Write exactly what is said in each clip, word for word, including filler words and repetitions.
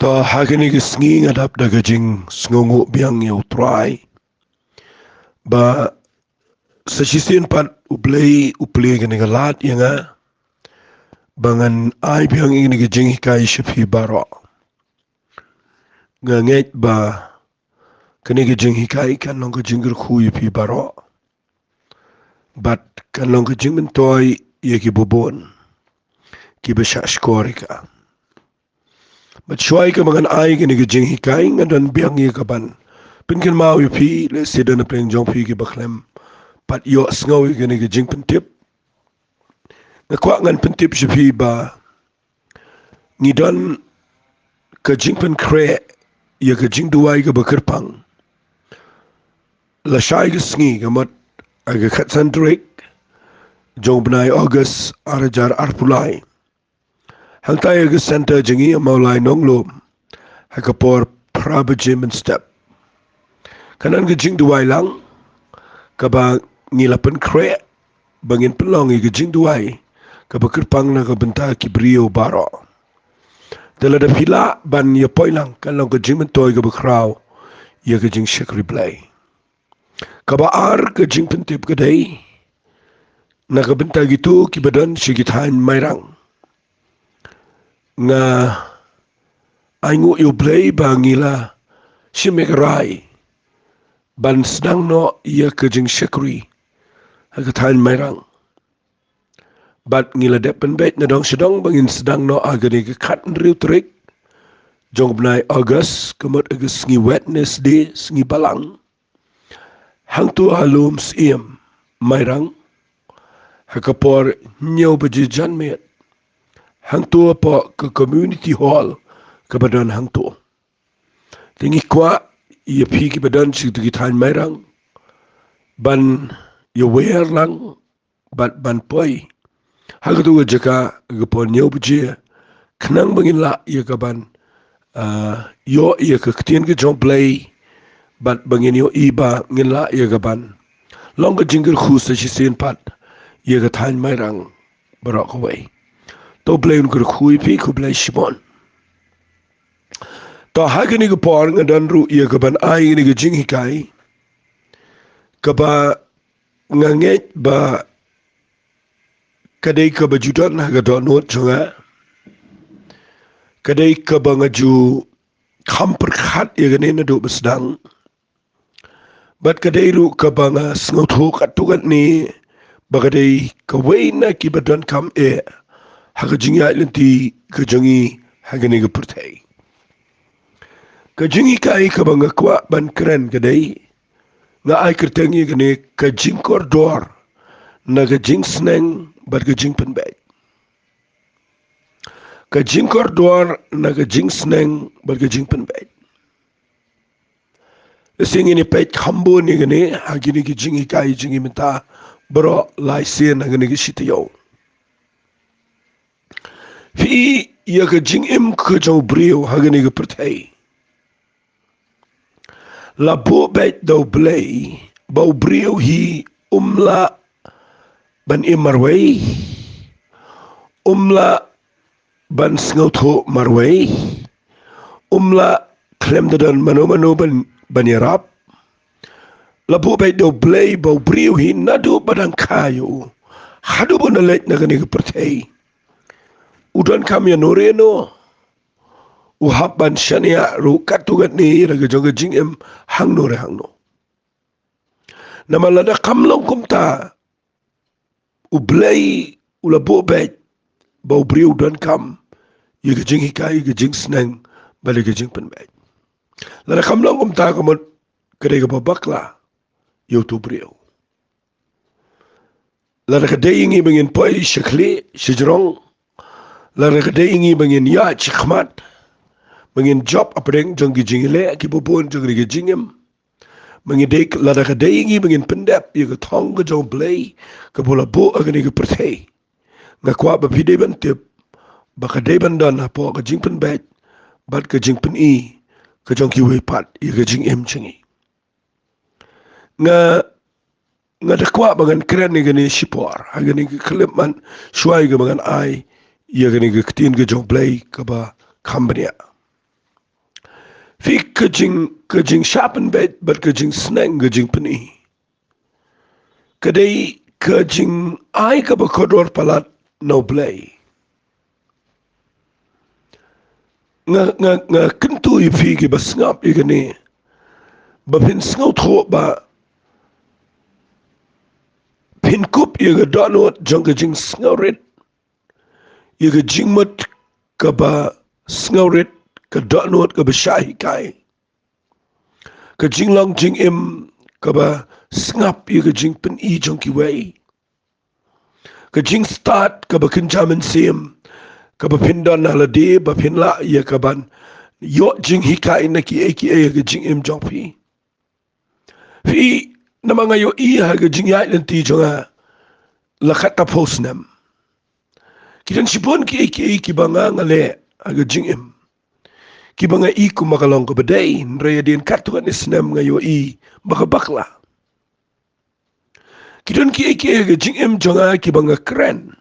To, ha kane ka sngi nga dap da ka jingsngewnguh biang ïa U Trai ba sa shisien pat U Blei u plie kane ka lad ïa nga ba ngan ai biang ïa kane ka jinghikai sha phi baroh. Nga ngeit ba kane ka jinghikai kan long ka jingkyrkhu ïa phi baroh bad kan long ka jingmyntoi ïa kiba bun kiba shah shkor ïa ka. Bad shuwa ïa kaba ngan ai kane ka jinghikai, nga don biang ïa kaban pynkynmaw ïa phi, lehse don na pdeng jong phi kiba khlem pat ïohsngew ïa kane ka jingpyntip. Nga kwah ngan pyntip sha phi ba ngi don ka jingpynkhreh ïa ka jingduwai kaba kyrpang lashai ka sngi, ka mut ha ka khatsan tarik jong u bnai August ar hajar arphew lai. Hangtai ha ka centre jong ngi ha Mawlai Nonglum ha ka por phra baje mynstep. Kan don ka jingduwai lang kaba ngi la pynkhreh ba ngin pynlong ïa ka jingduwai kaba kyrpang na ka bynta ki briew baroh. Te lada phi lah ban ïa poi lang, kan long ka jingmyntoi kaba khraw ïa ka jingshakri Blei. Kaba ar ka jingpyntip ka dei na ka bynta kito kiba don sha ki thaiñ Mairang. Nga ainguh ïa U Blei ba ngi la shim ïa ka rai ban sdang noh ïa ka jingshakri ha ka thaiñ Mairang. Bad ngi la dep pynbeit na dong sha dong ba ngin sdang noh ha kane ka khathynriew tarik jong u bnai August, ka mut ha ka sngi Wednesday, sngi Balang, hangto ha Lum Syiem Mairang ha ka por hynñiew baje janmiet, hangto hapoh ka community hall kaba don hangto. Te ngi kwah ïa phi kiba don sha kito ki thaiñ Mairang ban ïawer lang bad ban poi ha kato ka jaka ha ka por hynñiew baje, khnang ba ngin lah ïa kaban, ah, ïoh ïa ka ktien ka jong U Blei bad ba ngin ïohi ba ngin lah ïa kaban long ka jingkyrkhu sa shisien pat ïa ka thaiñ Mairang baroh kawei. To U Blei un kyrkhu ïa phi, khublei shibun. To ha kane ka por nga don ruh ïa kaban ai kane ka jinghikai kaba nga ngeit ba ka dei kaba ju don ha ka dohnud jong nga. Ka dei kaba nga ju kham pyrkhat ïa kane naduh ba sdang. Bad ka dei ruh kaba nga sngewthuh katto katne ba ka dei kawei na kiba donkam eh ha ka jingïaid lynti ka jong ngi ha kane ka pyrthei. Ka jinghikai kaba nga kwah ban kren ka dei, nga ai kyrteng ïa kane, ka jingkordor na ka jingsneng bad ka jingpynbeit. Ka jingkordor na ka jingsneng bad ka jingpynbeit. Shisha ngin ïa peit kham bun ïa kane ha kine ki jinghikai jong ngi mynta baroh lai sien ha kane ka shi taïew. Phi i ïa ka jingim ka jong u briew ha kane ka pyrthei. La buh beit da U Blei ba u briew hi um lah ban im marwei, um lah ban sngewthuh marwei, um lah khlem da don mano mano ban, ban ïarap. La buh beit da U Blei ba u briew hi naduh ba dang kha ïa u haduh ba un da leit na kane ka pyrthei, u donkam ïano re ïano, u hap ban shaniah ruh katto katne ïa la ka jong ka jingim hangno re hangno. Namar lada kam long kumta, U Blei u la buh beit ba u briew u donkam ïa ka jinghikai, ïa ka jingsneng bad ïa ka jingpynbeit. Lada kam long kumta, ka mut ka dei kaba bakla ïa uto u briew. Lada ka dei ïa ngi ba ngin poi sha khlieh sha jrong, lada ka dei ïa ngi ba ngin ïaid shakhmat, ba ngin jop hapdeng jong ki jingïaleh kiba bun jong kane ka jingim, ba ngin dei, lada ka dei ïa ngi ba ngin pyndep ïa ka thong ka jong U Blei kaba u la buh ha kane ka pyrthei, nga kwah ba phi dei ban tip ba ka dei ban don hapoh ka jingpynbeit bad ka jingpyni ka jong kiwei pat ïa ka jingim jong ngi. Nga, nga da kwah ba ngan kren ïa kane shipor ha kane ka khyllipmat shuwa ïa kaba ngan ai ïa kane ka ktien ka jong U Blei kaba kham bniah. Phi, ka jing, ka jingshah pynbeit bad ka jingsneng, ka jingpyni, ka dei ka jingai kaba kordor palat na U Blei. Nga, nga, nga kyntu ïa phi kiba sngap ïa kane, ba phin sngewthuh ba phin kup ïa ka dohnud jong ka jingsngewrit, ïa ka jingmut kaba sngewrit, ka dohnud kaba shah hikai, ka jinglong jingim kaba sngap ïa ka jingpyni jong kiwei, ka jingstad kaba kynja mynsiem, kaba phin don ha lade, ba phin lah ïa kaban ïoh jinghikai na kiei kiei ha ka jingim jong phi. Phi, namar nga ïohi ha ka jingïaid lynti jong nga la katto phew snem, ki don shibun kiei kiei kiba nga, nga leh ha ka jingim, kiba nga i kum ba ka long kaba dei, hynrei hadien katto katne snem nga ïohi ba ka bakla. Ki don kiei kiei ha ka jingim jong nga kiba nga kren,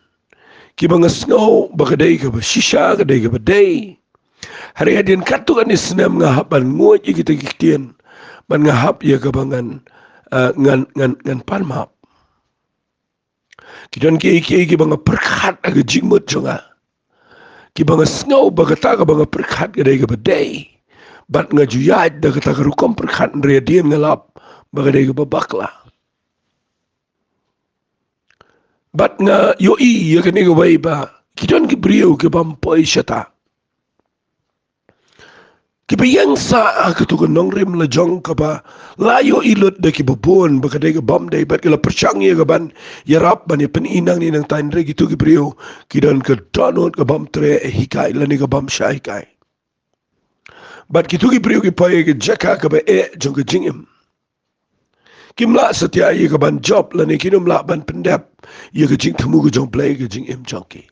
kiba nga sngew ba ka dei kaba shisha, ka dei kaba dei, hynrei hadien katto katne snem nga hap ban nguid ïa kita ki ktien, bad nga hap ïa kaba ngan, ah, ngan, ngan, ngan pan map. Ki don kiei kiei kiba nga pyrkhat ha ka jingmut jong nga, kiba nga sngew ba kata kaba nga pyrkhat ka dei kaba dei, bad nga ju ïaid da kata ka rukom pyrkhat, hynrei hadien nga lap ba ka dei kaba bakla. Bad nga ïohi ïa kane kawei, ba ki don ki briew kiba ym poi shata, kiba ïeng sah ha kato ka nongrim lajong kaba la ïohi lut da kiba bun ba ka dei kaba ym dei, bad ki la pyrshang ïa kaban ïarap ban ïa pyni nangne nangtai, hynrei kito ki briew ki don ka dohnud kaba ym treh hikai lane kaba ym shah hikai. Bad kito ki briew ki poi ha ka jaka kaba eh jong ka jingim, kim lah satia ïa kaban jop lane kim lah ban pyndep ïa ka jingthmu ka jong U Blei ha ka jingim jong ki.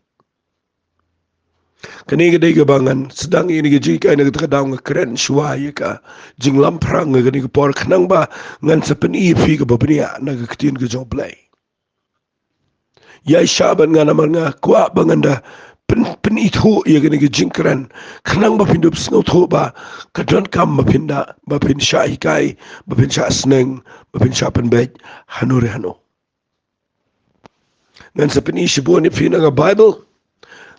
Kane ka dei kaba ngan sdang ïa kane ka jinghikai na kata ka daw, nga kren shuwa ïa ka jinglamphrang ha kane ka por, khnang ba ngan sa pyni ïa phi kaba bniah na ka ktien ka jong U Blei. Ïaishah bad nga namar nga kwah ba ngan da pyn, pynithuh ïa kane ka jingkren, khnang ba phin da sngewthuh ba ka donkam ba phin da, ba phin shah hikai, ba phin shah sneng, ba phin shah pynbeit hano re hano. Ngan sa pyni shibun ïa phi na ka Baibl.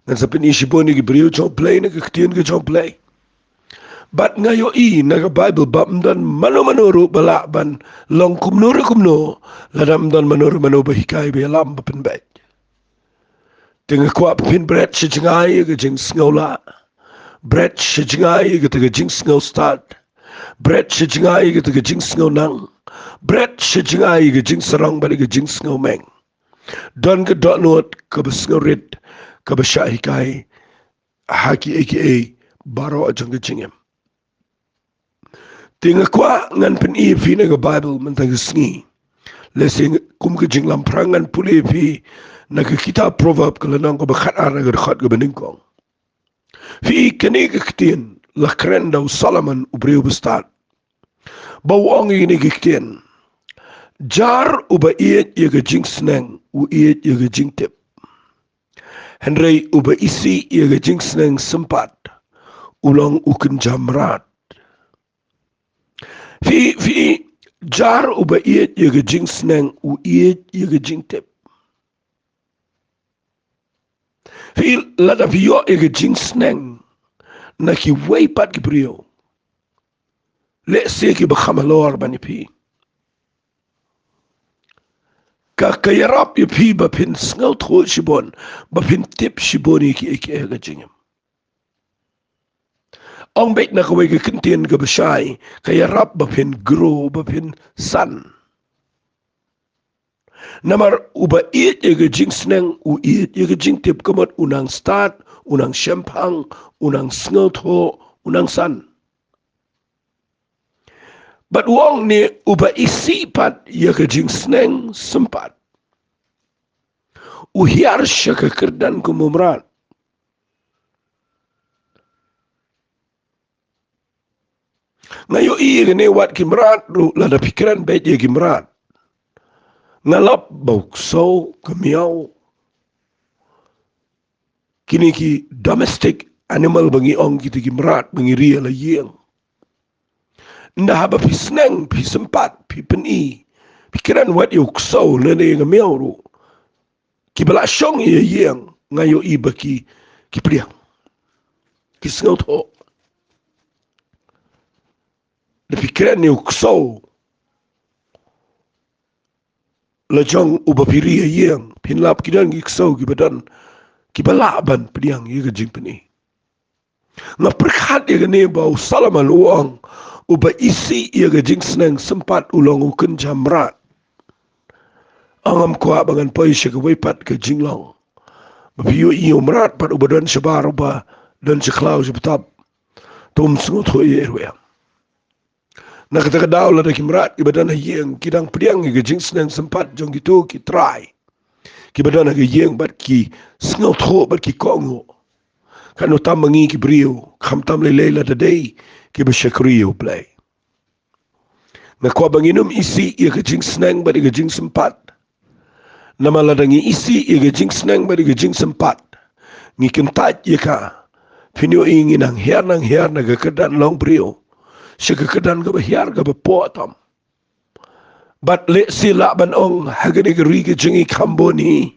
Ngan sa pyni shibun ïa ki briew jong U Blei na ka ktien ka jong U Blei. Bad nga ïohi na ka Baibl ba ym don mano mano ruh ba lah ban long kumno re kumno, lada ym don mano re mano ba hikai, ba ïalam, ba pynbeit. Te nga kwah ba phin bret sha jngai ïa ka jingsngewlah, bret sha jngai ïa kata ka jingsngewstad, bret sha jngai ïa kata ka jingsngewnang, bret sha jngai ïa ka jingsarong bad ïa ka jingsngewmeng. Don ka dohnud kaba sngewrit, kaba shah hikai ha kiei kiei baroh jong ka jingim. Te nga kwah ngan pyni ïa phi na ka Baibl mynta ka sngi. Lehse kum ka jinglamphrang ngan pule ïa phi na ka kitab Proverb, ka lynnong kaba khatar, na ka dkhot kaba nyngkong. Phi, kane ka ktien la kren da u Solomon, u briew bastad, ba u ong ïa kane ka ktien: Jar uba ïeit ïa ka jingsneng u ïeit ïa ka jingtip, hynrei uba isih ïa ka jingsneng sympat u long u kynja mrad. Phi, phi, jar uba ïeit ïa ka jingsneng u ïeit ïa ka jingtip. Phi, lada phi ïoh ïa ka jingsneng na kiwei pat ki briew, lehse kiba kham halor ban ïa phi, ka, ka ïarap ïa phi ba phin sngewthuh shibun, ba phin tip shibun ïa kiei kiei ha ka jingim. Ong beit na kawei ka kyntien kaba shai, ka ïarap ba phin grow, ba phin san. Namar uba ïeit ïa ka jingsneng u ïeit ïa ka jingtip, ka mut u nang stad, u nang shemphang, u nang sngewthuh, u nang san. Bad u ong ne, uba isih pat ïa ka jingsneng sympat u hiar sha ka kyrdan kum u mrad. Nga ïohi ïa kane, wat ki mrad ruh, lada phi kren beit ïa ki mrad, nga lap ba u ksew, ka miaw, kine ki domestic animal ba ngi ong, kita ki mrad ba ngi ri ha la ïing, Nda haba phi sneng, phi sympat, phi pyni, phi kren wat ïa u ksew lane ïa ka miaw ruh, kiba la shong ïa ïing, nga ïohi ba ki, ki pdiang, ki sngewthuh. Da phi kren ïa u ksew la jong uba phi ri ïa ïing, phin lap ki don ki ksew kiba don, kiba lah ban pdiang ïa ka jingpyni. Nga pyrkhat ïa kane ba u Solomon u ong, uba isih ïa ka jingsneng sympat u long u kynja mrad. Ngam kwah ba ngan poi sha kawei pat ka jinglong ba phi ïohi u mrad pat uba don shabar, uba don sha khlaw sha btap, to um sngewthuh ïa ruh ïa. Na kata ka daw lada ki mrad kiba don ha ïing ki dang pdiang ïa ka jingsneng sympat jong kito ki trai kiba don ha ka ïing bad ki sngewthuh bad ki kohnguh, katno tam ma ngi ki briew, khamtam lei lei lada dei kiba shakri ïa U Blei. Nga kwah ba ngin ym isih ïa ka jingsneng bad ïa ka jingsympat. Namar lada ngi isih ïa ka jingsneng bad ïa ka jingsympat, ngi kyntait ïa ka, phin ïohi ngi nang hiar nang hiar na ka kyrdan longbriew sha ka kyrdan kaba hiar kaba poh tam. Bad lehse lah ban ong ha kane ka ri ka jong ngi kham bun hi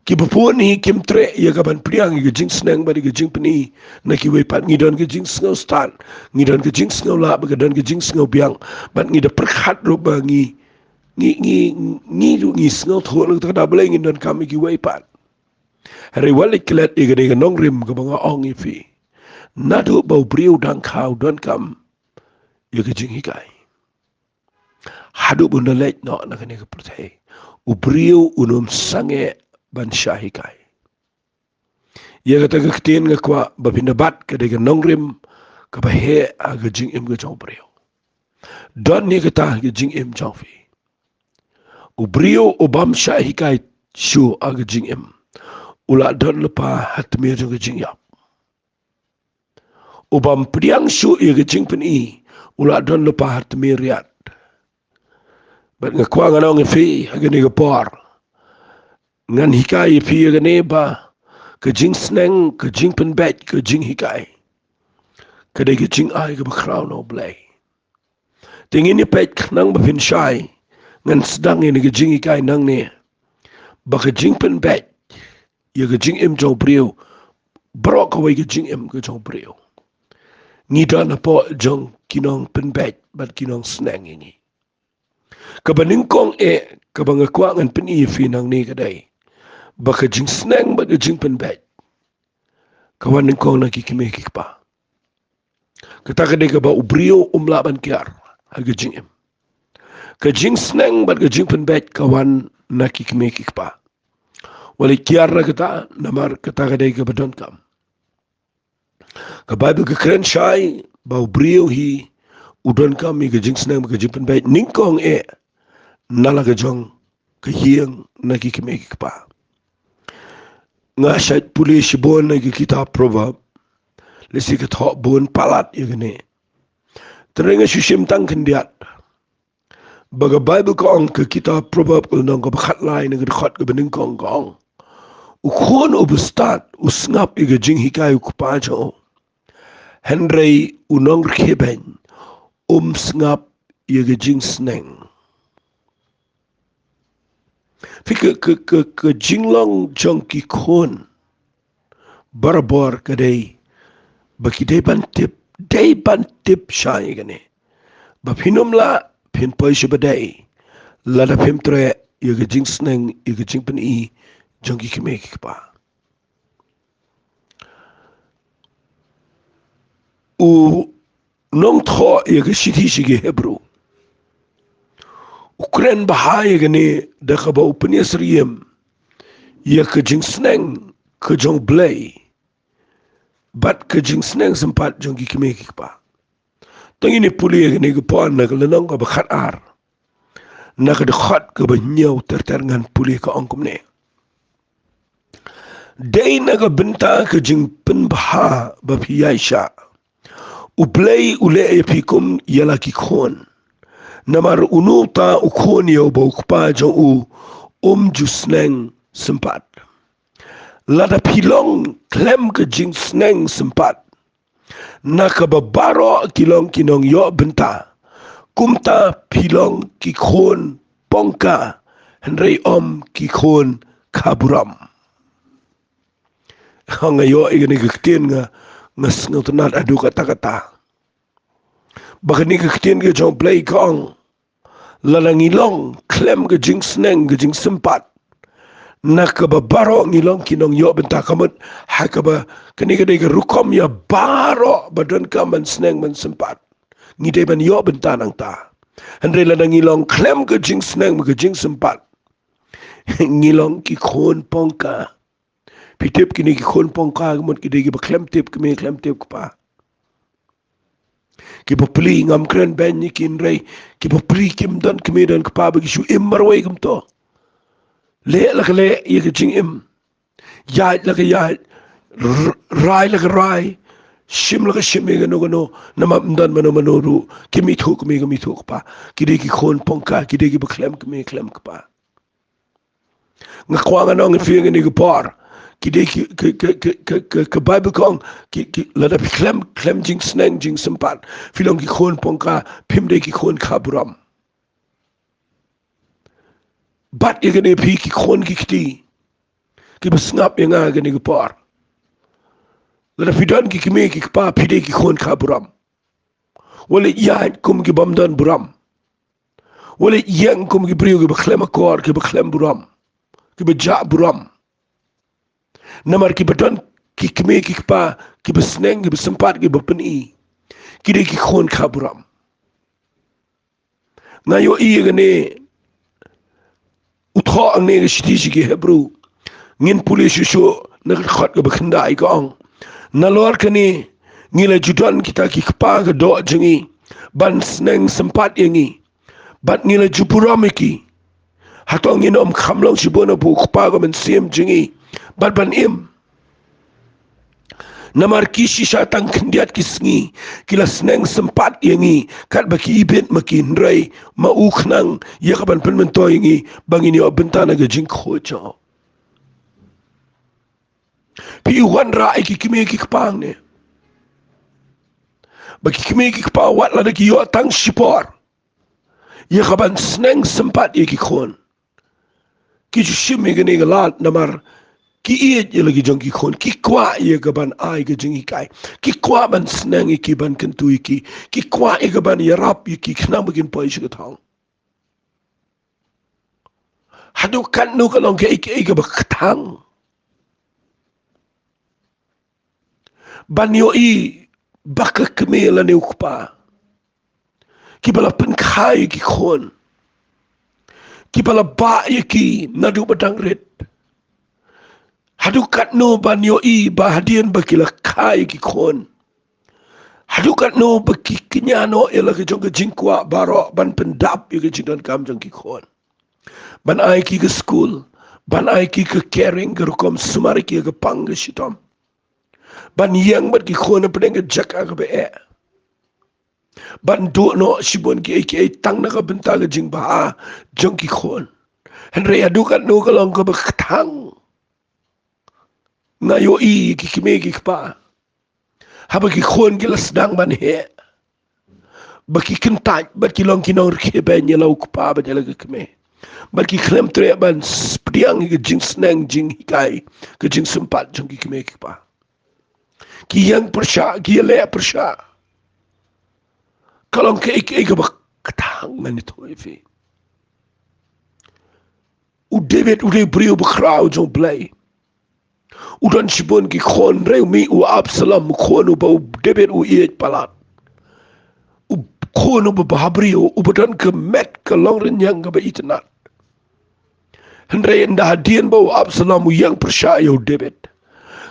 kiba bun hi kim treh ïa ka ban pdiang ïa ka jingsneng bad ïa ka jingpyni na kiwei pat. Ngi don ka jingsngew stad, ngi don ka jingsngew lah, bad ka don ka jingsngew biang, bad ngi da pyrkhat ruh ba ngi, ngi, ngi, ngi ruh ngi sngewthuh na kata ka daw balei ngin donkam ïa kiwei pat. Hynrei wat leit klet ïa kane ka nongrim kaba nga ong ïa phi. Naduh ba u briew dang khaw donkam ïa ka jinghikai, haduh ba un da leit noh na kane ka pyrthei, u briew un ym sangeh ban shah hikai. Ïa kata ka ktien nga kwah ba phin da bat ka dei ka nongrim kaba heh ha ka jingim ka jong u briew. Don ïa kata ha ka jingim jong phi. U briew u bym shah hikai shuh ha ka jingim, u la don lypa ha tmier jong ka jingïap. U bym pdiang shuh ïa ka jingpyni, u la don lypa ha tmier riat. Bad nga kwah ngan ong ïa phi ha kane ka por, ngan hikai ïa phi ïa kane ba ka jingsneng, ka jingpynbeit, ka jinghikai, ka dei ka jingai kaba khraw na U Blei. Te ngin ïa peit khnang ba phin shai, ngan sdang ïa kane ka jinghikai nangne, ba ka jingpynbeit ïa ka jingim jong u briew, baroh kawei ka jingim ka jong u briew, ngi don hapoh jong ki nongpynbeit bad ki nongsneng ïa ngi. Kaba nyngkong eh kaba nga kwah ngan pyni ïa phi nangne ka dei ba ka jingsneng bad ka jingpynbeit ka wan nyngkong na ki kmie ki kpa. Kata ka dei kaba u briew um lah ban kiar ha ka jingim. Ka jingsneng bad ka jingpynbeit ka wan na ki kmie ki kpa. Wat leit kiar na kata, namar kata ka dei kaba donkam. Ka Baibl ka kren shai ba u briew hi u donkam ïa ka jingsneng bad ka jingpynbeit nyngkong eh na la ka jong ka ïing na ki kmie ki kpa. Nga shait pule shibun na ka kitab Proverb, lehse ka thoh bun palat ïa kane. Tyreng nga shu shim tang khyndiat ba ka Baibl ka ong, ka kitab Proverb ka lynnong kaba khatlai na ka dkhot kaba nyngkong ka ong, u khun uba stad u sngap ïa ka jinghikai u kpa jong u, hynrei u nongrikhie beiñ um sngap ïa ka jingsneng. Phi, ka, ka, ka, ka jinglong jong ki khun barabor ka dei ba ki dei ban tip, dei ban tip shai ïa kane, ba phin ym lah phin poi sha ba dei lada phim treh ïa ka jingsneng, ïa ka jingpyni jong ki kmie ki kpa. U nongthoh ïa ka shithi sha ki Hebru u kren bha ïa kane da kaba u pynïasyriem ïa ka jingsneng ka jong U Blei bad ka jingsneng sympat jong ki kmie ki kpa. To ngin ïa pule ïa kane ka por na ka lynnong kaba khatar, na ka dkhot kaba hynñiew ter ter, ngan pule, ka ong kumne: Dei na ka bynta ka jingpynbha ba phi ïaishah U Blei u leh ïa phi kum ïa la ki khun. Namar uno uta u khun ïa uba u kpa jong u um ju sneng sympat? Lada phi long khlem ka jingsneng sympat, na kaba baroh ki long ki nongïoh bynta, Kumta phi long ki khun pongka, hynrei ym ki khun khaburom. Nga ïoh ïa kane ka ktien nga, nga sngewtynnat haduh katta katta. Ba kane ka ktien ka jong U Blei ka ong, lada ngi long khlem ka jingsneng ka jingsympat, na kaba baroh ngi long ki nongïoh bynta, ka mut ha kaba kane ka dei ka rukom ïa baroh ba donkam ban sneng ban sympat, ngi dei ban ïoh bynta nangta. Hynrei lada ngi long khlem ka jingsneng ka jingsympat, ngi long ki khun pongka. Phi tip kine ki khun pongka ka mut ki dei kiba khlem tip kmie khlem tip kpa. Kiba pli, ngam kren beiñ ïa ki hynrei kiba pli kim don kmie don kpa ba ki shu im marwei kumto. Leh la ka leh ïa ka jingim, ïaid la ka ïaid, r-, rai la ka rai, shim la ka shim ïa kano kano, namar ym don mano mano ruh, kim ithuh kmie kim ithuh kpa. Ki dei ki khun pongka, ki dei kiba khlem kmie khlem kpa. Nga kwah ngan ong ïa phi ha kane ka por, ki dei ki, ka, ka Baibl ka ong, ki, ki, lada phi khlem, khlem jingsneng jingsympat, phi long ki khun pongka, phim dei ki khun khaburom. Bad ïa kane phi ki khun ki kti kiba sngap ïa nga ha kane ka por, lada phi don ki kmie ki kpa, phi dei ki khun khaburom. Wat leit ïaid kum ki bym don burom. Wat leit ïeng kum ki briew kiba khlem akor, kiba khlem burom, kiba jah burom. Namar kiba don ki kmie ki kpa kiba sneng, kiba sympat, kiba pyni, ki dei ki khun khaburom. Nga ïohi ïa kane, u thoh hangne ha ka shithi sha ki Hebru. Ngin pule shuh shuh na ka dkhot kaba khyndai, ka ong, nalor kane ngi la ju don kita ki kpa ka doh jong ngi ban sneng sympat ïa ngi, bad ngi la ju burom ïa ki. Hato ngin ym kham long shibun hapoh u Kpa ka mynsiem jong ngi bad ban im? Namar ki shisha tang khyndiat ki sngi ki la sneng sympat ïa ngi, katba ki ibit ma ki, hynrei ma u khnang ïa ka ban pynmyntoi ïa ngi ba ngin ïoh bynta na ka jingkhuid jong u. Phi wanrah ïa ki kmie ki kpa hangne, ba ki kmie ki kpa wat lada ki ïoh tang shipor ïa ka ban sneng sympat ïa ki khun, ki ju shim ïa kane ka lad, namar ki ïeit ïa la ki jong ki khun, ki kwah ïa ka ban ai ka jinghikai, ki kwah ban sneng ïa ki, ban kyntu ïa ki, ki kwah ïa ka ban ïarap ïa ki khnang ba kin poi sha ka thong. Haduh katno ka long kaei kaei kaba kthang ban ïohi ba ka kmie lane u kpa kiba la pynkha ïa ki khun, kiba la bah ïa ki naduh ba dang rit. Haduh katno ban ïohi ba hadien ba ki la kha ïa ki khun, haduh katno ba ki kñia noh ïa la ka jong ka jingkwah baroh ban pyndap ïa ka jingdonkam jong ki khun, ban ai ki ka skul, ban ai ki ka caring, ka rukom sumar ïa ki ha ka pang ka shitom, ban ïeng bad ki khun hapdeng ka jaka kaba eh, ban duh noh shibun kiei kiei tang na ka bynta ka jingbha jong ki khun. Hynrei haduh katno ka long kaba kthang, nga ïohi ki kmie ki kpa, haba ki khun ki la sdang ban heh, ba ki kyntait bad ki long ki nongrkhie beiñ ïa la u kpa bad ïa la ka kmie, bad ki khlem treh ban pdiang ïa ka jingsneng jinghikai, ka jingsympat jong ki kmie ki kpa. Ki ïeng pyrshah, ki ïaleh pyrshah. Ka long kaei kaei kaba kthang, ngan ïathuh ïa phi. U David u dei u briew bakhraw jong U Blei. U don shibun ki khun, hynrei u mih u Absalom, u khun uba u David u ïeit palat, u khun uba bhabriew, uba don ka met ka longrynïeng kaba itynnad. Hynrei ynda hadien ba u Absalom u ïeng pyrshah ïa u David,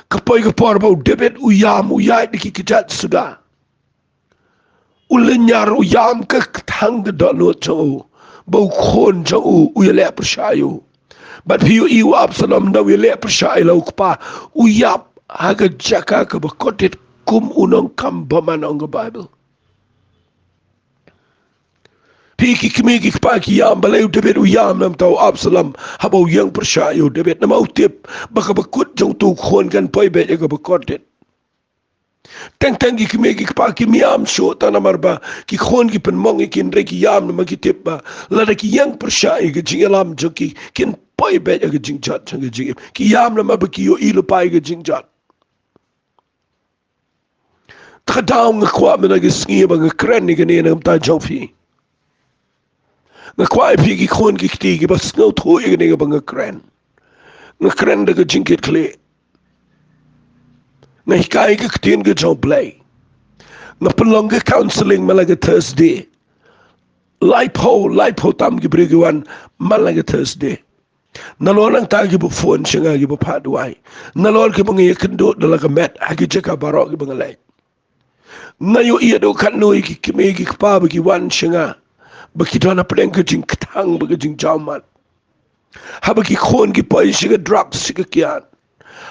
ka poi ka por ba u David u ïam, u ïaid da ki kjat suda, u lynñiar, u ïam, ka kthang ka dohnud jong u ba u khun jong u u ïaleh pyrshah ïa u. Bad phi ïohi u Absalom ynda u ïaleh pyrshah ïa la u kpa, u ïap ha ka jaka kaba kordit kum u nongkam bymman, ong ka Baibl. Phi, ki kmie ki kpa ki ïam, balei u David u ïam, namar u Absalom haba u ïeng pyrshah ïa u David, namar u tip ba kaba kut jong uto u khun kan poi beit ïa kaba kordit. Teng teng ki kmie ki kpa kim ïam shuh tang namar ba ki khun ki pynmong ïa ki, hynrei ki ïam namar ki tip ba lada ki ïeng pyrshah ïa ka jingïalam jong ki, kin poi beit ha ka jingjot jong ka jingim. Ki ïam namar ba ki ïohi lypa ïa ka jingjot. Te ka daw nga kwah mynta ka sngi ba nga kren ïa kane na ka bynta jong phi. Nga kwah ïa phi ki khun ki kti kiba sngewthuh ïa kane kaba nga kren. Nga kren da ka jingkitkhlieh. Nga hikai ka ktien ka jong U Blei. Nga pynlong ka counseling man la ka Thursday. Laiphew, laiphew tam ki briew ki wan man la ka Thursday. Nalor nangta kiba phone sha nga kiba phah duwai. Nalor kiba nga ïakynduh da la ka met ha ki jaka baroh kiba nga leit. Nga ïohi haduh katno ïa ki kmie ki kpa ba ki wan sha nga ba ki don hapdeng ka jingkthang bad ka jingjawmat. Haba ki khun ki poi sha ka drugs, sha ka kiad.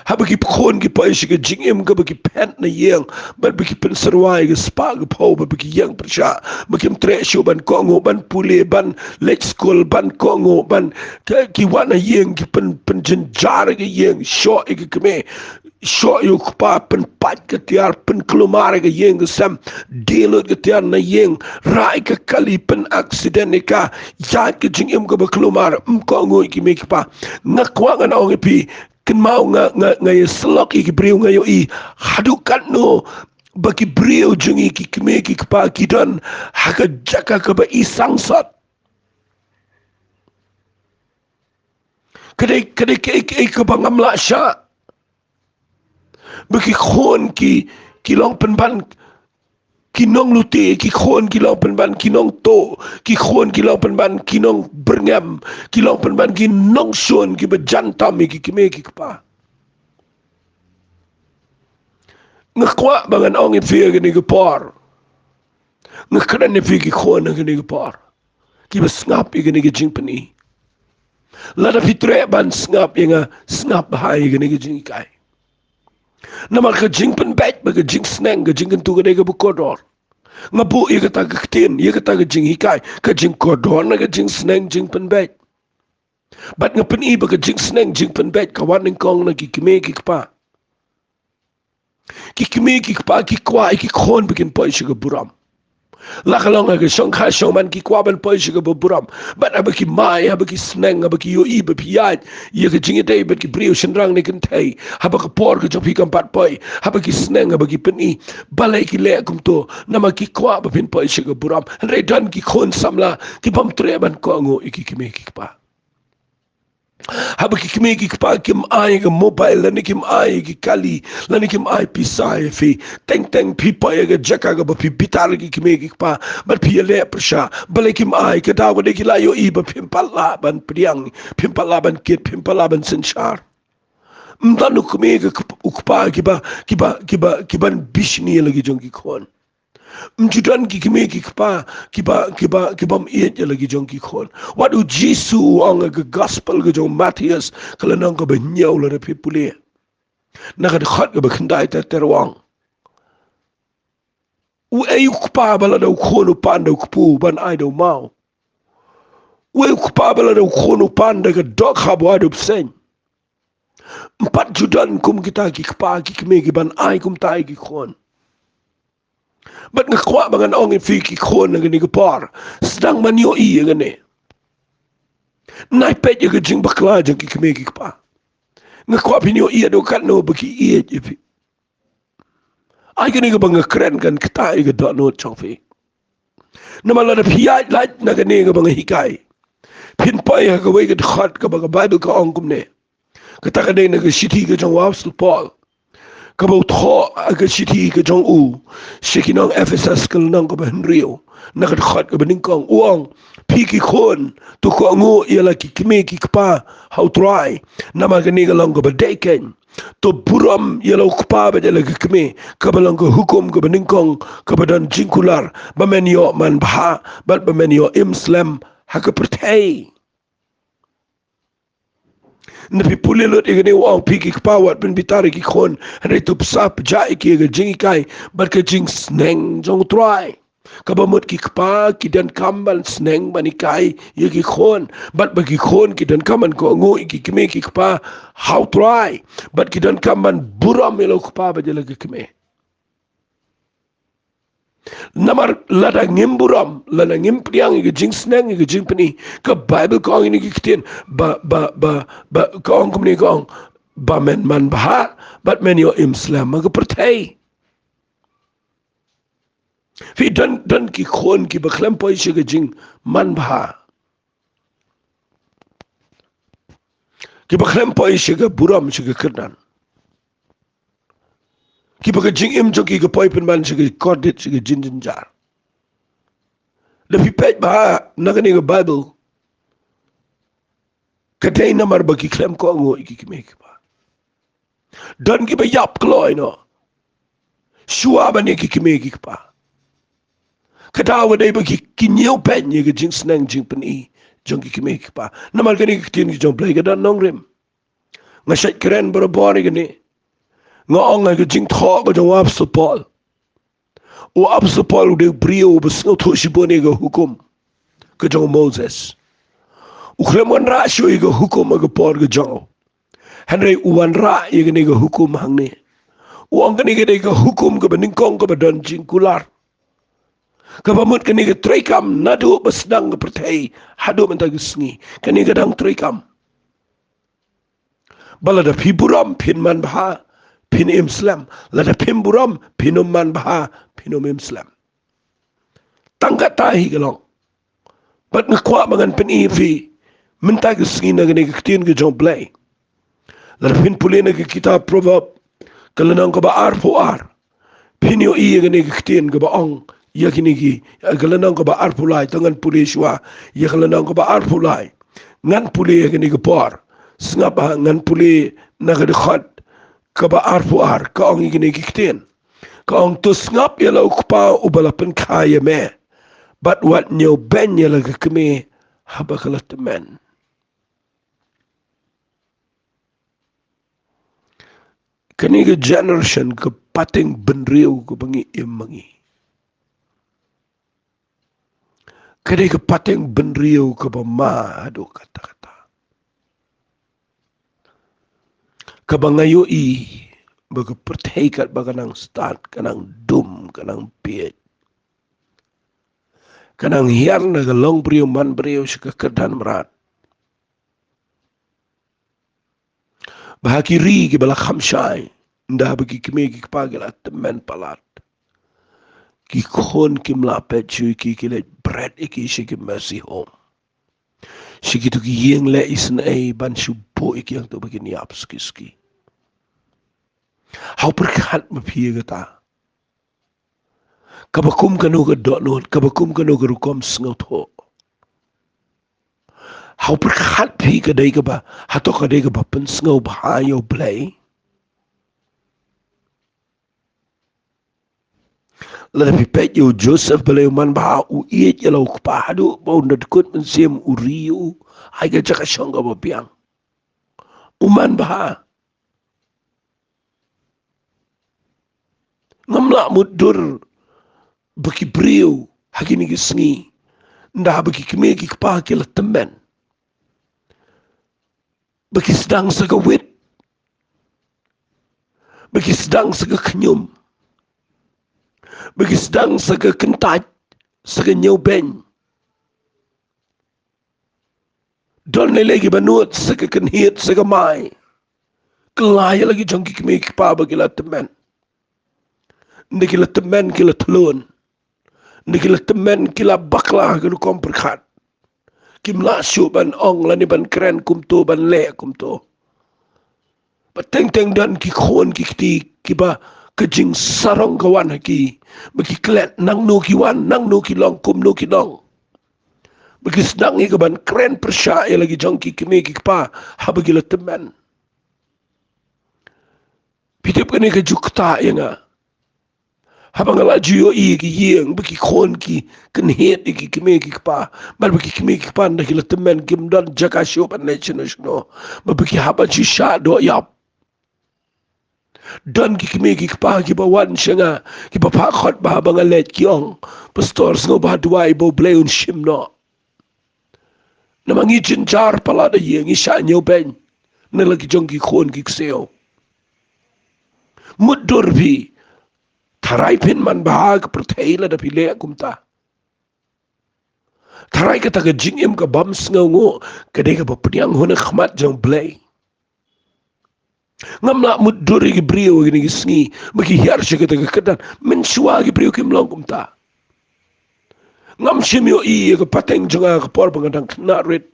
Haba ki khun ki poi sha ka jingim kaba ki phet na ïing, bad ba ki pynsyrwa ïa ka spah ka phew, bad ba ki ïeng pyrshah, ba kim treh shuh ban kohnguh, ban pule, ban leit skul, ban kohnguh, ban ki, ki wan ha ïing ki pyn, pynjynjar ïa ka ïing, shoh ïa ka kmie, shoh ïa u kpa, pynpait ka tiar, pynkulmar ïa ka ïing ka sem, die lut ka tiar na ïing, rah ïa ka kali, pyn accident ïa ka, ïaid ka jingim kaba kulmar, ym kohnguh ïa ki kmie ki kpa. Nga kwah ngan ong ïa phi, kynmaw nga, nga, nga ïasyllok ïa ki briew, nga ïohi haduh katno ba ki briew jong ngi ki kmie ki kpa ki don ha ka jaka kaba i sangsot. Ka dei, ka dei kaei kaei kaba ngam lah shah. Ba ki khun ki, ki long pynban ki nonglute, ki khun ki long pynban ki nongtuh, ki khun ki long pynban ki nongbyrngem, ki long pynban ki nongshun kiba jan tam ïa ki kmie ki kpa. Nga kwah ba ngan ong ïa phi ha kane ka por. Nga kren ïa phi ki khun ha kane ka por. Kiba sngap ïa kane ka jingpyni. Lada phi treh ban sngap ïa nga, sngap bha ïa kane ka jinghikai. Namar ka jingpynbeit bad ka jingsneng, ka jingkyntu ka dei kaba kordor. Nga buh ïa kata ka ktien, ïa kata ka jinghikai, ka jingkordor na ka jingsneng, jingpynbeit. Bad nga pyni ba ka jingsneng, jingpynbeit ka wan nyngkong na ki kmie ki kpa. Ki kmie ki kpa ki kwah ïa ki khun ba kin poi sha ka burom. La ka long ha ka shongkha shongman ki kwah ban poi sha kaba burom. Bad haba ki mai, haba ki sneng, haba ki ïohi ba phi ïaid ïa ka jingïadei bad ki briew shynrang ne kynthei, haba ka por ka jong phi kam pat poi, haba ki sneng, haba ki pyni, balei ki leh kumto? Namar ki kwah ba phin poi sha ka burom. Hynrei don ki khun samla ki bym treh ban kohnguh ïa ki kmie ki kpa. Haba ki kmie ki kpa kim ai ka mobile, lane kim ai ki kali, lane kim ai pisa ïa phi, teng teng phi poi ha ka jaka kaba phi bitar ïa ki kmie ki kpa, bad phi ïaleh pyrshah. Balei kim ai? Ka daw ka dei ki la ïohi ba phim pat lah ban pdiang, phim pat lah ban kit, phim pat lah ban synshar. Ym don u kmie ka kp-, u kpa kiba, kiba, kiba, kiban bishni ïa la ki jong ki khun. Ym ju don ki kmie ki kpa kiba, kiba, kibym ïeit ïa la ki jong ki khun. Wat u Jisu u ong ha ka gospel ka jong u Mathaios, ka lynnong kaba hynñiew, lada phi pule na ka dkhot kaba khyndai ter ter, u ong: Uei u kpa ba lada u khun u pan da u kpu, ban ai da u maw? Uei u kpa ba lada u khun u pan da ka dohkha, ban ai da u bseiñ? Ym pat ju don kum kita ki kpa ki kmie kiban ai kumta ïa ki khun. Bad nga kwah ba ngan ong ïa phi ki khun ha kane ka por, sdang ban ïohi ïa kane. Nai peit ïa ka jingbakla jong ki kmie ki kpa. Nga kwah phin ïohi haduh katno ba ki ïeit ïa phi. Ai kane kaba nga kren kan ktah ïa ka dohnud jong phi. Namar lada phi ïaid lait na kane kaba nga hikai, phin poi ha kawei ka dkhot kaba ka Baibl ka ong kumne. Kata ka dei na ka shithi ka jong u Apostol Paul, kaba u thoh ha ka shithi ka jong u sha ki nong Ephesus, ka lynnong kaba hynriew, na ka dkhot kaba nyngkong, u ong: Phi ki khun, to kohnguh ïa la ki kmie ki kpa ha u Trai, namar kane ka long kaba dei keiñ. To burom ïa la u kpa bad ïa la ka kmie, kaba long ka hukum kaba nyngkong kaba don jingkular, ba men ïoh manbha bad ba men ïoh im slem ha ka pyrthei. Nda phi pule lut ïa kane, u ong: Phi ki kpa, wat pynbitar ïa ki khun, hynrei to pynshah pynjah ïa ki ha ka jinghikai bad ka jingsneng jong u Trai. Kaba mut ki kpa ki donkam ban sneng ban hikai ïa ki khun, bad ba ki khun ki donkam ban kohnguh ïa ki kmie ki kpa ha u Trai, bad ki donkam ban burom ïa la u kpa bad ïa la ka kmie. Namar lada ngim burom, lada ngim pdiang ïa ka jingsneng, ïa ka jingpyni, ka Baibl ka ong ïa kine ki ktien, ba, ba, ba, ba, ka ong kumne, ka ong, ba men manbha, bad men ïoh im slem ha ka pyrthei. Phi don, don ki khun kiba khlem poi sha ka jingmanbha. Kiba khlem poi sha ka burom, sha ka kyrdan. Kiba ka jingim jong ki ka poi pynban sha ka kordit, sha ka jingjynjar. Da phi peit bha na kane ka Baibl, ka dei namar ba ki khlem kohnguh ïa ki kmie ki kpa. Don kiba ïap kloi noh shuwa ban ïa ki kmie ki kpa. Ka daw ka dei ba ki, ki ñiewbeiñ ïa ka jingsneng jingpyni jong ki kmie ki kpa. Namar kane ka ktien ka jong U Blei ka don nongrim. Nga shait kren barabor ïa kane. Nga ong ha ka jingthoh ka jong u Apostol Paul. U Apostol Paul u dei u briew uba sngewthuh shibun ïa ka hukum ka jong u Moses. U khlem wanrah shuh ïa ka hukum ha ka por ka jong u. Hynrei u wanrah ïa kane ka hukum hangne. U ong kane ka dei ka hukum kaba nyngkong kaba don jingkular. Kaba mut kane ka treikam naduh ba sdang ka pyrthei haduh mynta ka sngi. Kane ka dang treikam. Ba lada phi burom phin manbha, phin im slem. Lada phim burom phin ym manbha, phin ym im slem. Tang katta hi ka long. Bad nga kwah ba ngan pyni ïa phi mynta ka sngi na kane ka ktien ka jong U Blei. Lada phin pule na ka kitab Proverb, ka lynnong kaba arphew ar, phin ïohi ïa kane ka ktien kaba ong ïa kine ki, ïa ka lynnong kaba arphew lai, to ngan pule shuwa ïa ka lynnong kaba arphew lai. Ngan pule ïa kane ka por. Sngap ha, ngan pule na ka dkhot kaba arphew ar, ka ong ïa kine ki ktien. Ka ong, to sngap ïa la u kpa uba la pynkha ïa me, bad wat ñiewbeiñ ïa la ka kmie haba ka la tymmen. Kane ka generation ka pateng bynriew kaba ngi im ma ngi. Ka dei ka pateng bynriew kaba ma haduh katta katta. Kaba nga ïohi ba ka pyrthei katba ka nang stad, ka nang dum, ka nang bieit, ka nang hiar na ka longbriew manbriew sha ka kyrdan mrad. Ba ha ki ri kiba la kham shai, ynda ba ki kmie ki kpa ki la tymmen palat, ki khun kim lah peit shuh ïa ki, ki leit bret ïa ki sha ki mercy home, sha kito ki ïing leh isynei ban shu buh ïa ki hangto ba kin ïap suki suki. Haoid pyrkhat ma phi ïa kata. Kaba kum kano ka dohnud, kaba kum kano ka rukom sngewthuh. Haoid pyrkhat phi ka dei kaba, hato ka dei kaba pynsngewbha ïa U Blei? Lada phi peit ïa u Joseph, balei u manbha? U ïeit ïa la u kpa haduh ba un da dkut mynsiem u ri ïa u. Ai ka jaka shong kaba biang. U manbha. Ngam lah mutdur ba ki briew ha kine ki sngi, ynda ba ki kmie ki kpa ki la tymmen, ba ki sdang sa ka wit, ba ki sdang sa ka khñium, ba ki sdang sa ka kyntait, sa ka ñiewbeiñ. Don lei lei kiba nud sa ka kynhied, sa ka mai. Kylla ïa la ki jong ki kmie ki kpa ba ki la tymmen. Ynda ki la tymmen ki la thlun. Ynda ki la tymmen ki la bakla ha ka rukom pyrkhat. Kim lah shuh ban ong lane ban kren kumto, ban leh kumto. Ba teng teng don ki khun ki kti kiba ka jingsarong ka wan ha ki. Ba ki klet nangno ki wan, nangno ki long, kumno ki long. Ba ki sdang ïa ka ban kren pyrshah ïa la ki jong ki kmie ki kpa haba ki la tymmen. Phi tip kane ka ju ktah ïa nga. Haba nga la ju ïohi ïa ki ïing ba ki khun ki kynhied ïa ki kmie ki kpa, bad ba ki kmie ki kpa ynda ki la tymmen kim don jaka shuh ban leit shano shano, bad ba ki hap ban shu shah doh ïap. Don ki kmie ki kpa kiba wan sha nga, kiba phah khot ba haba nga leit ki ong, Pastor, sngewbha duwai ba U Blei un shim noh. Namar ngi jynjar palat ïa, ngi shah ñiewbeiñ na la ki jong ki khun ki ksiew. Mutdur phi. Tharai phin man bha ka pyrthei lada phi leh kumta. Tharai kata ka jingim ka bym sngewnguh ka dei kaba pdiang ha khmat jong U Blei. Ngam lah mutdur ïa ki briew ha kine ki sngi ba ki hiar sha kata ka kyrdan. Mynshuwa ki briew kim long kumta. Ngam shym ïohi ïa ka pateng jong nga ka por ba nga dang khynnah rit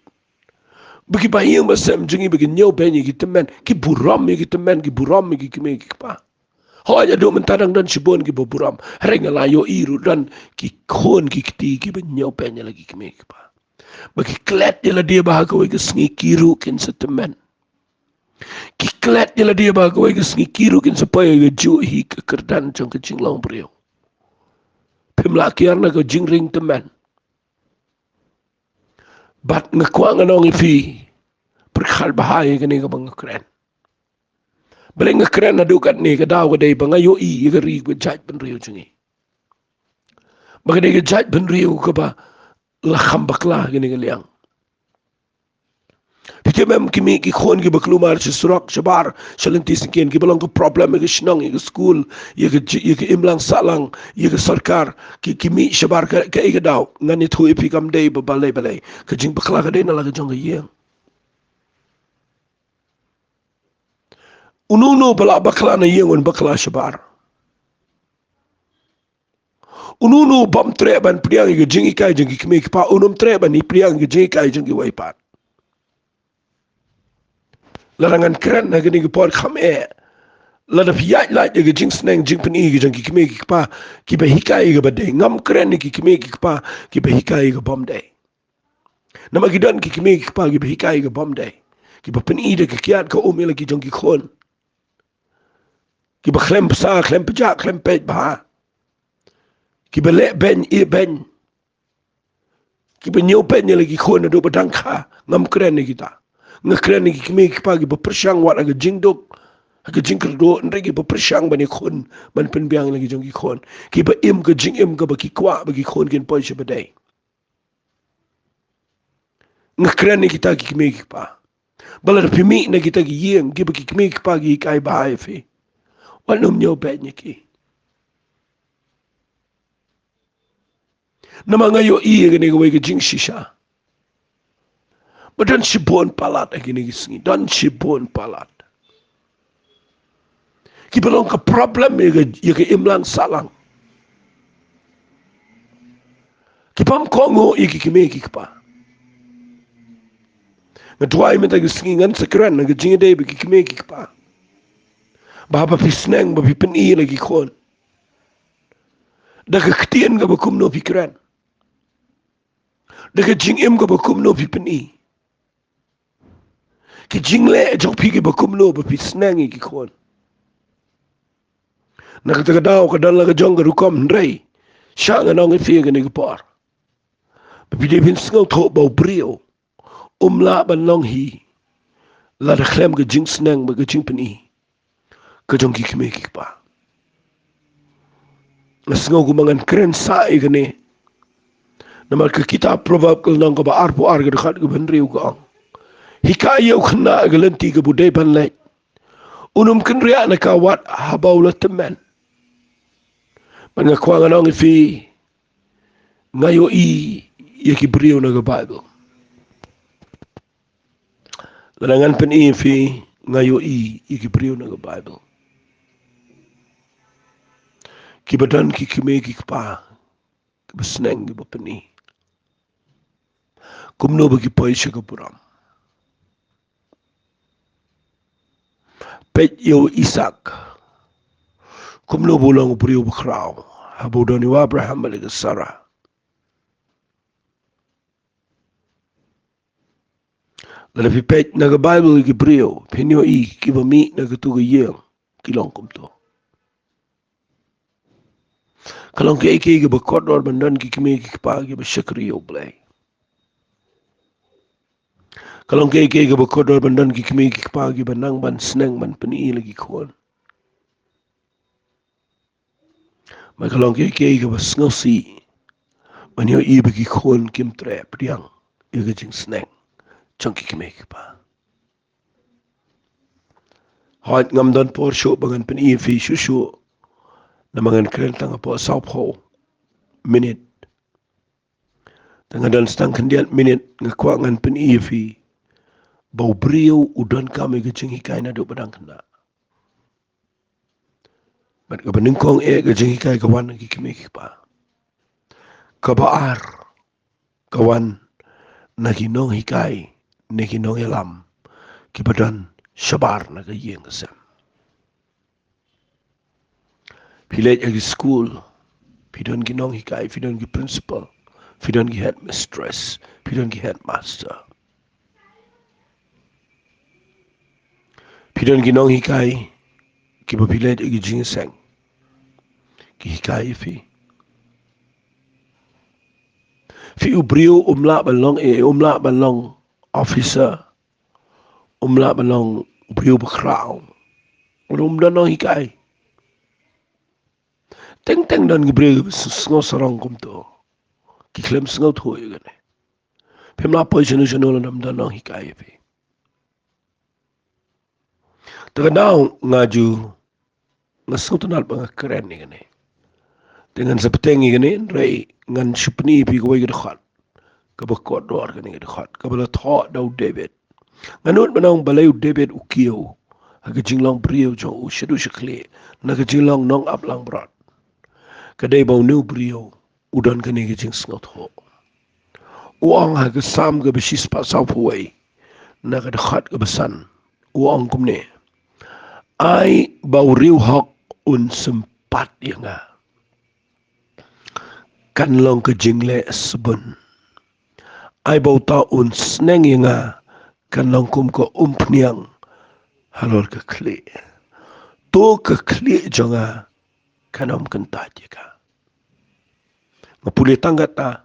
ba ki bahaïing bahasem jong ngi ba ki ñiewbeiñ ïa ki tymmen, ki burom ïa ki tymmen, ki burom ïa ki kmie ki kpa. Hooid, haduh mynta dang don shibun kiba burom. Hynrei nga la ïohi ruh don ki khun ki kti kiba ñiewbeiñ ïa la ki kmie ki kpa. Ba ki klet ïa lade ba ha kawei ka sngi ki ruh kin sa tymmen. Ki klet ïa lade ba ha kawei ka sngi ki ruh kin sa poi ha kajuh hi ka kyrdan jong ka jinglong briew. Phim lah kiar na ka jingring tymmen. Bad nga kwah ngan ong ïa phi, pyrkhat bha ïa kane kaba nga kren. Balei nga kren haduh katne? Ka daw ka dei ba nga ïohi ïa ka ri kaba jait bynriew jong ngi. Ba ka dei ka jait bynriew kaba la kham bakla ha kane ka liang. Phi tip em, ki mih ki khun kiba kulmar sha surok shabar sha lynti syngkien, kiba long ka problem ïa ka shnong, ïa ka skul, ïa ka ji-, ïa ka imlang sahlang, ïa ka sorkar, ki, ki mih shabar ka, kaei ka daw? Ngan ïathuh ïa phi, kam dei ba balei balei. Ka jingbakla ka dei na la ka jong ka ïing. Uno uno ba lah bakla na ïing un bakla shabar. Uno uno bym treh ban pdiang ïa ka jinghikai jong ki kmie ki kpa, uno um treh ban pdiang ïa ka jinghikai jong kiwei pat. Lada ngan kren ha kane ka por, kham eh lada phi ïaid lait ïa ka jingsneng jingpyni ka jong ki kmie ki kpa kiba hikai ïa kaba dei. Ngam kren ïa ki kmie ki kpa kiba hikai ïa ka bym dei. Namar ki don ki kmie ki kpa kiba hikai ïa ka bym dei, kiba pyni da ka kiad ka um ïa la ki jong ki khun, kiba khlem bsa, khlem pjah, khlem peit bha, kiba leh beiñ ïeh beiñ, kiba ñiewbeiñ ïa la ki khun haduh ba dang kha. Ngam kren ïa kita. Nga kren ïa ki kmie ki kpa kiba pyrshang wat ha ka jingduk, ha ka jingkyrduh, hynrei kiba pyrshang ban ïakhun, ban pynbiang ïa la ki jong ki khun, kiba im ka jingim kaba ki kwah ba ki khun kin poi sha ba dei. Nga kren ïa kita ki kmie ki kpa. Ba lada phi mih na kita ki ïing kiba ki kmie ki kpa ki hikai bha ïa phi, wat nym ñiewbeiñ ïa ki. Namar nga ïohi ïa kane kawei ka jingshisha ba don shibun palat ha kine ki sngi, don shibun palat kiba long ka problem ïa ka, ïa ka imlang sahlang. Ki bym kohnguh ïa ki kmie ki kpa. Nga duwai mynta ka sngi ngan sa kren na ka jingïadei bad ki kmie ki kpa, ba haba phi sneng ba phi pyni ïa la ki khun, da ka ktien kaba kumno phi kren, da ka jingim kaba kumno phi pyni, ki jingleh jong phi kiba kumno ba phi sneng ïa ki khun. Na kata ka daw ka don la ka jong ka rukom, hynrei shah ngan ong ïa phi ha kane ka por ba phi dei phin sngewthuh ba u briew um lah ban long hi lada khlem ka jingsneng bad ka jingpyni ka jong ki kmie ki kpa. Nga sngew kumba ngan kren sah ïa kane namar ka kitab Proverb ka lynnong kaba arphew ar ka dkhot kaba hynriew ka ong, hikai ïa u khynnah ïa ka lynti kaba u dei ban leit, un ym kynriah na ka wat haba u la tymmen. Bad nga kwah ngan ong ïa phi, nga ïohi ïa ki briew na ka Baibl. Lada ngan pyni ïa phi, nga ïohi ïa ki briew na ka Baibl kiba don ki kmie ki kpa kiba sneng kiba pyni kumno ba ki poi sha ka burom. Peit ïa u Isaak, kumno ba u long u briew bakhraw haba u don ïa u Abraham bad ïa ka Sara. Lada phi peit na ka Baibl ïa ki briew, phin ïohi kiba mih na katu ka ïing ki long kumto. Ka long kaei kaei kaba kordor ban don ki kmie ki kpa kiba shakri ïa U Blei. Ka long kaei kaei kaba kordor ban don ki kmie ki kpa kiba nang ban sneng ban pyni ïa la ki khun. Bad ka long kaei kaei kaba sngewsih ban ïohi ba ki khun kim treh pdiang ïa ka jingsneng jong ki kmie ki kpa. Hooid, ngam don por shuh ba ngan pyni ïa phi shuh shuh Namar ngan kren tang hapoh sawphew minit. Te nga don tang khyndiat minit, nga kwah ngan pyni ïa phi ba u briew u donkam ïa ka jinghikai naduh ba dang khynnah. Bad kaba nyngkong eh ka jinghikai ka wan na ki kmie ki kpa. Kaba ar ka wan na ki nonghikai, na ki nongïalam kiba don shabar na ka ïing ka sem. Phi leit ha ki skul, phi don ki nonghikai, phi don ki principal, phi don ki headmistress, phi don ki headmaster. Phi don ki nonghikai kiba phi leit ha ki jingïaseng, ki hikai ïa phi. Phi u briew um lah ban long eh, um lah ban long officer, um lah ban long u briew bakhraw, um don nonghikai. Teng teng don ki briew kiba sngew sarong kumto, ki khlem sngewthuh ïa kane. Phim lah poi shano shano lada ym don nonghikai ïa phi. Te ka daw nga ju, nga sngewtynnat ba nga kren ïa kane. Te ngan sa bteng ïa kane, hynrei ngan shu pyni ïa phi kawei ka dkhot kaba kordor, kane ka dkhot kaba la thoh da u David. Nga nud ban ong balei u David u kiew ha ka jinglong briew jong u shaduh shakhlieh na ka jinglong nongap langbrot. Ka dei ba une u briew u don kane ka jingsngewthuh. U ong ha ka Salm kaba shispah sawphew wei, na ka dkhot kaba san, u ong kumne: Ai ba u riewhok un sympat ïa nga, kan long ka jingleh sbun. Ai ba uta un sneng ïa nga, kan long kum ka umphniang halor ka khlieh. To ka khlieh jong nga kan ym kyntait ïa ka. Nga pule tang kata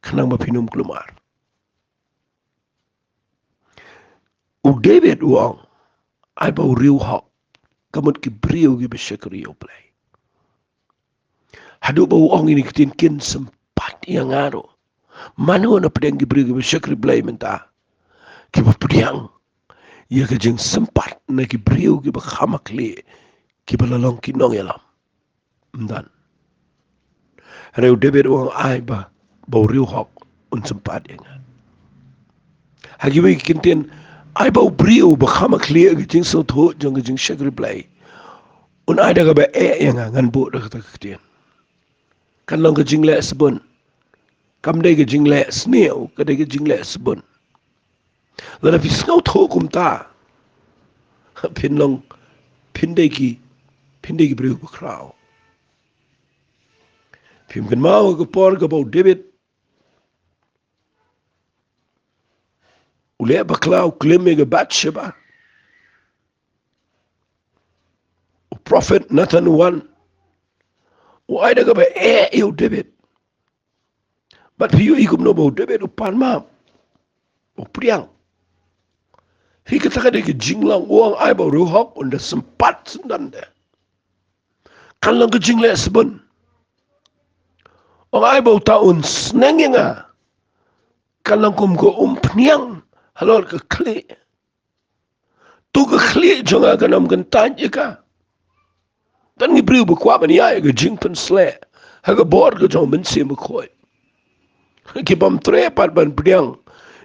khnang ba phin ym kulmar. U David u ong, ai ba u riewhok, ka mut ki briew kiba shakri ïa U Blei. Haduh ba u ong ïa kine ki ktien, kin sympat ïa nga ruh. Mano na pdeng ki briew kiba shakri Blei mynta kiba pdiang ïa ka jingsympat na ki briew kiba kham ha khlieh, kiba la long ki nongïalam? Ym don. Hynrei u David u ong, ai ba, ba u riewhok un sympat ïa nga. Ha kiwei ki ktien, ai ba u briew ba kham ha khlieh ha ka jingsngewthuh jong ka jingshakri Blei un ai da kaba eh ïa nga, ngan buh da kata ka ktien. Kan long ka jingleh sbun. Kam dei ka jingleh sniew, ka dei ka jingleh sbun. Lada phi sngewthuh kumta, phin long, phin dei ki, phin dei ki briew bakhraw. Phim kynmaw ka por kaba u David u leh bakla, u klim ïa ka Bathsheba? U prophet Nathan u wan, u ai da kaba eh ïa u David. Bad phi ïohi kumno ba u David u pan map, u pdiang. Hi kata ka dei ka jinglong, u ong ai ba u riewhok un da sympat syndon de. Kan long ka jingleh sbun. U ong ai ba uta un sneng ïa nga, kan long kum ka umphniang halor ka khlieh. To ka khlieh jong nga kan ym kyntait ïa ka. Don ki briew ba kwah ban ïaid ïa ka jingpynsleh ha ka bor ka jong u Mynsiem Bakhuid. Ki bym treh pat ban pdiang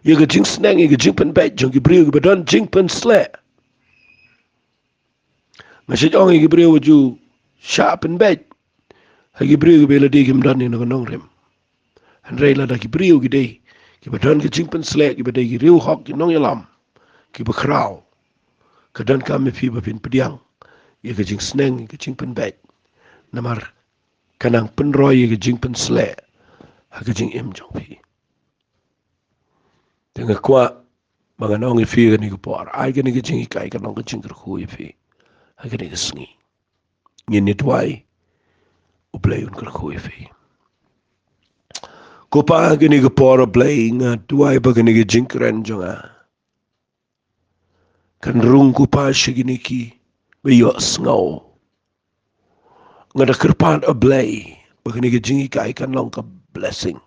ïa ka jingsneng, ïa ka jingpynbeit jong ki briew kiba don jingpynsleh. Nga shu ong ïa ki briew ba ju shah pynbeit ha ki briew kiba la dei kim don ïa ka nongrim. Hynrei lada ki briew ki dei kiba don ka jingpynsleh, kiba dei ki riewhok, ki nongïalam kiba khraw, ka donkam ïa phi ba phin pdiang ïa ka jingsneng, ïa ka jingpynbeit. Namar ka nang pynroi ïa ka jingpynsleh ha ka jingim jong phi. Te nga kwah ba ngan ong ïa phi kane ka por, ai kane ka jinghikai kan long ka jingkyrkhu ïa phi ha kane ka sngi. Ngin ïa duwai, U Blei un kyrkhu ïa phi. Ko Pa, ha kane ka por, A Blei, nga duwai ba kane ka jingkren jong nga kan rung, ko Pa, sha kine kiba ïohsngew. Nga da kyrpad, A Blei, ba kane ka jinghikai kan long ka blessing.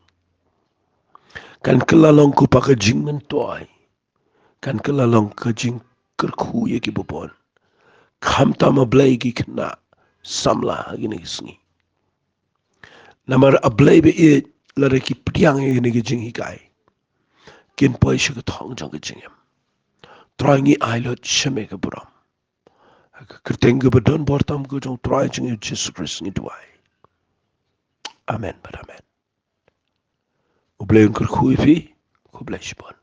Kan kylla long, ko Pa, ka jingmyntoi. Kan kylla long ka jingkyrkhu ïa kiba bun. Khamtam, A Blei, ki khynnah samla ha kine ki sngi. Namar A Blei ba ïeit, lada ki pdiang ïa kine ki jinghikai, kin poi sha ka thong jong ka jingim. Trai, ngi ai lut sha me ka burom. Ha ka kyrteng kaba don bor tam ka jong U Trai jong ngi U Jisu Khrist ngi duwai. Amen bad amen. U Blei un kyrkhu ïa phi. Khublei shibun.